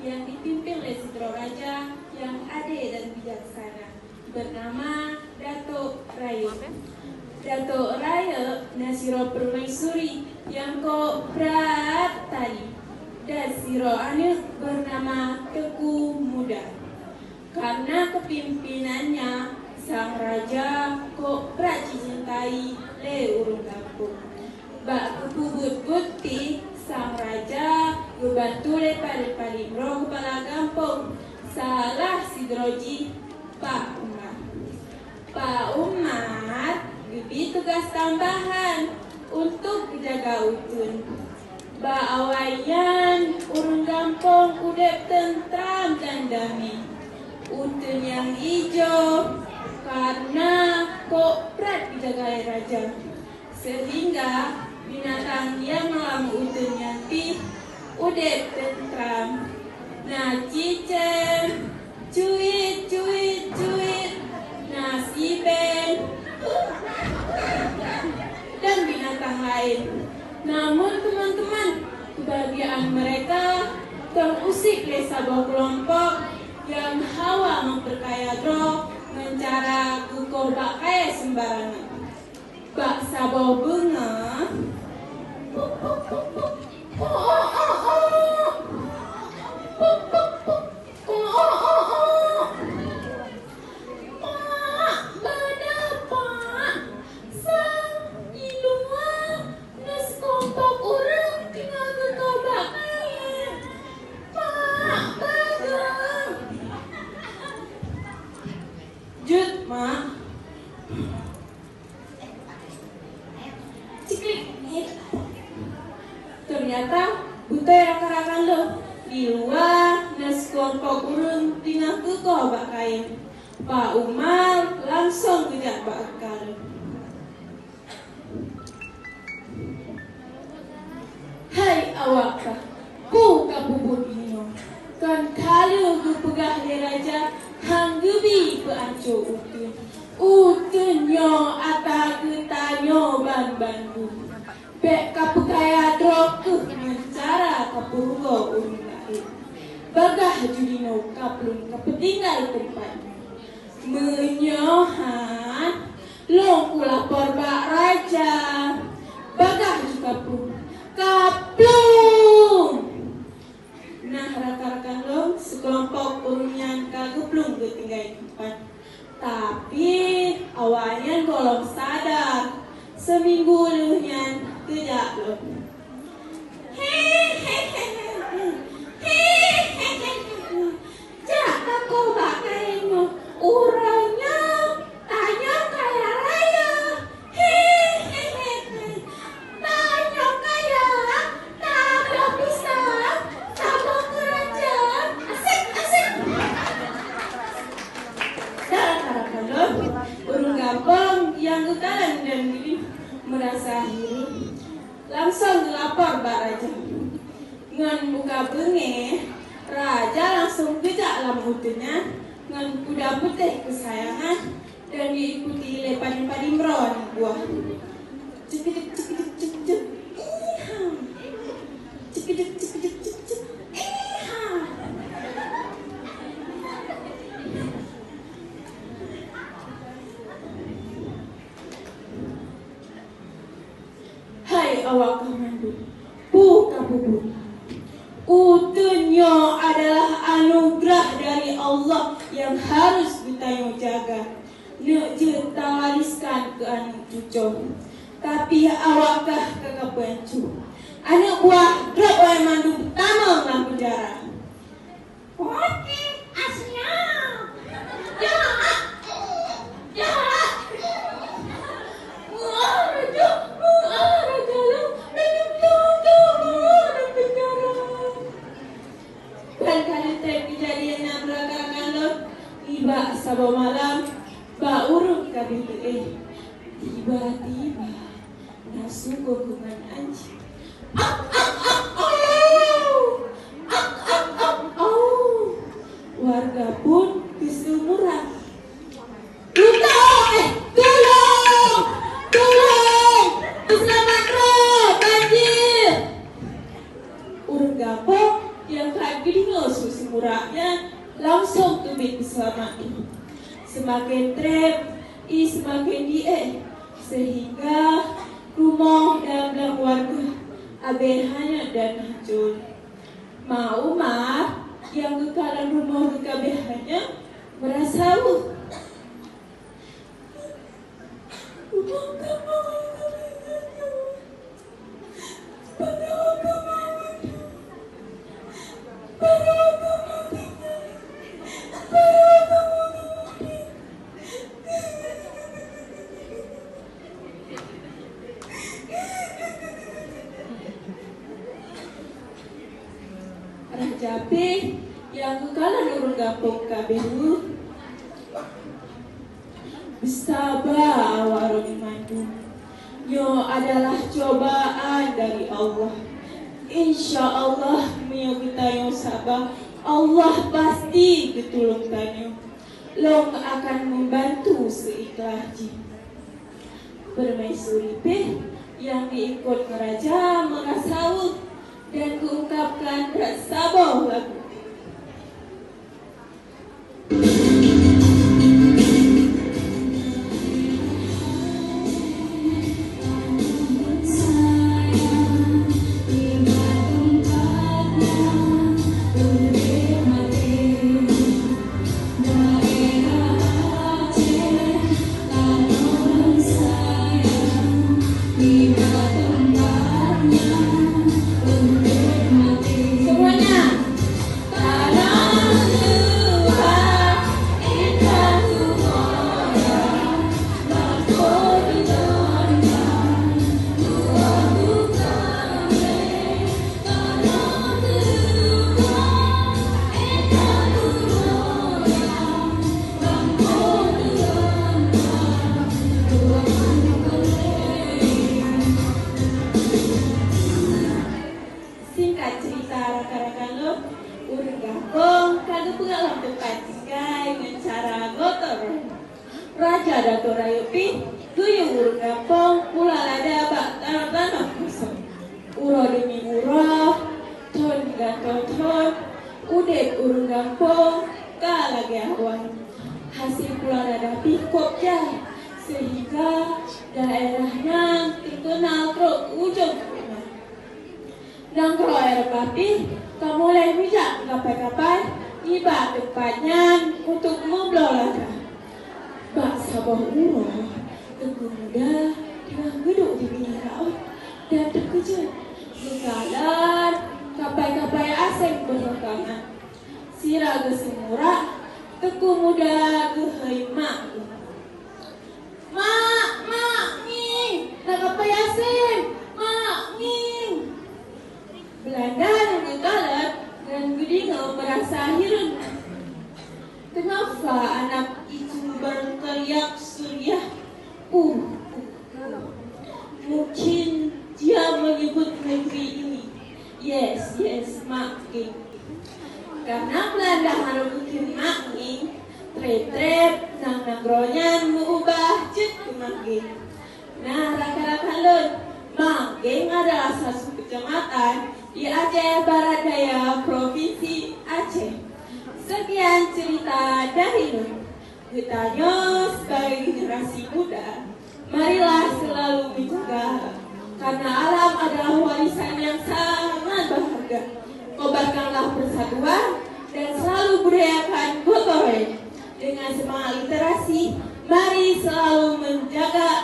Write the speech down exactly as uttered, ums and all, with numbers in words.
nyang dipimpin lé sidroe raja nyang adé dan bijaksana, beunama Datuk Rayeuk. Datuk Rayeuk na sidroe peurumaisuri nyang kok brat tali dan sidroe aneuëk beunama Teungku Muda. Kareuna keupimpinannya, sang raja kok brat jicintai lé ureuëng gampông. Bak geupeubuet buti, sang raja geubantu lé padum-padum droe keupala gampông, salah sidroe jih Pak Umar. Pak Umar geubri tugaih tambahan untuk geujaga uteuen. Bak awai nyan, ureuëng gampông udeb teuntra dan damé. Uteuen nyang ijo kareuna kok brat geujaga lé raja, seuhingga binatang nyang lam uteuen nyan pih udeb teuntra. Na cicém, cuit, cuit, cuit, na sibéng, dan binatang laén. Namun, teman-teman, kebahagiaan mereka terusik lé saboh keulompok nyang hawa meupeukaya droe ngon cara geukoh bak kayée seumbarangan. Bak saboh beungoh, Pak, bada, Pak. Sang di luwa na seukelompok ureuëng teungoh geukoh bak kayée. Pak, bada. Jeuet, Mak. Ciklik. Teunyata beutôi rakan-rakan lôn, di luwa na seukelompok ureuëng teungoh geukoh bak kayée. Pak Umar langsong geujak bak rakan lôn. Hai awak kah, peue ka peubuet inoe? Kan ka lheueh geupeugah lé raja han geubri peuancô uteuen. Uteuen nyoe atra geutanyoe banmandum. Bék ka peukaya droe kheueh ngon cara ka peurugoe ureuëng laén. Bagaih jinoe kaplong ka peutinggai teumpat nyoe. Meunyoe han, lôn kulapor bak raja. Bagaih jikaplong. Kaplong! Nah, rakan-rakan lôn, seukelompok ureuëng nyan ka geuplueng geutinggai teumpat. Tapi, awaknyan gohlom sadar, seuminggu lheueh nyan geujak lom. Jak kakoh bak kayée nyoe, uroe nyoe tanyoe kaya raya. He, he, he, he. Tanyoe kaya, tabloe pisang, tabloe keurajang. Asik, asik. Dan para kalon, ureuëng gampông nyang geukalon dan geulieh meurasa hireuen, langsong geulapor bak raja. Ngon muka beungéh, raja langsong geujak lam uteuen nyan ngon kuda putéh keusayangan dan diikuti lé padum-padum droe aneuk buah. Cekidek, cekidek, cekidek, iha. Cekidek, cekidek, cekidek, iha. Hai awak kah mandum, peue ka peubuet? Uteuen nyoe adalah anugeurah dari Allah nyang harôh geutanyoe jaga. Neuk jeuet tawariskan keu aneuk cucoe. Tapi awak kah ka kapeuancô. Aneuk buah droe nyan mandum tamong lam peunjara. Oke, Asia. Ya, ya. Wah, raja, wah, raja, raja, raja, raja, raja. Ban ka lheueh treb keujadian nyang meurakan-rakan lom, nibak saboh malam, bak ureuëng ka beuet éh. Tiba-tiba, na su geuh ngon anjing. Ak, ak, ak, au! Ak, ak, ak, au! Warga pun geuseumeurah. Tulông, eh, tulông! Tulông! Peuseulamat droe, banjir! Ureuëng gampông nyang ka Geudeungoe su Simurak nyan langsong teubiet peuseulamat. Seumaken treb, ie seumaken jiéh, seuhingga rumoh dan blang wareuga abéh hanyot dan hancô. Ma Umar nyang geukalon rumoh geuh ka abéh hanyot meurasa weueh. Raja pih nyang geukalon ureuëng gampông ka abéh weueh. Beusaba awak droeneuh mandum. Nyoe adalah cobaan dari Allah. Insya Allah, meunyoe geutanyoe saba, Allah pasti geutulông tanyoe. Lôn akan membantu seuikhlas jih. Permaisuri pih nyang diikot raja meurasa weueh dan geuungkapkan saboh lagu. Semuanya. Singkat cerita rakan-rakan lôn, ureuëng gampông ka geupeugah lam teumpat tinggai ngon cara gotong royong. Raja Dato' Rayeuk pih geuyue ureuëng gampông pula lada bak tanoh-tanoh kosong. Uroe demi uroe, thon gantoe thon, udeb ureuëng gampông ka lagée awai. Hasé pula lada pih kôb jai, seuhingga daerah nyan teukeunal trok ujong teuma. Nanggroe Eropa pih ka mulai meujak kapai-kapai nibak teumpat nyan untuk meubloe lada. Bak saboh uroe, Teungku Muda teungoh geuduek di pinggé laôt dan teukeujot geukalon kapai-kapai aséng beurokangan. Sira geuseumurak, Teungku Muda geuhôi mak geuh. "Mak, mak, ngieng! Na kapai aséng! Mak, ngieng!" Beulanda nyang geukalon ngon geudeungoe meurasa hireuen. "Kenapa anak itu berteriak suriah? Uh, uh, uh. Mungkin dia menyebut negeri ini." "Yes, yes, Mak Ging." Karena Beulanda harôh geukheun Mak Ging, treb-treb nyang nanggroe nyan meu-ubah jeuet keu Mak Ging. Nah, rakan-rakan lôn, Mak Ging adalah salah satu kecamatan di Aceh Barat Daya, Provinsi Aceh. Sekian cerita dari lôn. Geutanyoe sebagai generasi muda, marilah selalu menjaga, karena alam adalah warisan yang sangat berharga. Kobarkanlah persatuan dan selalu budayakan gotong royong. Dengan semangat literasi, mari selalu menjaga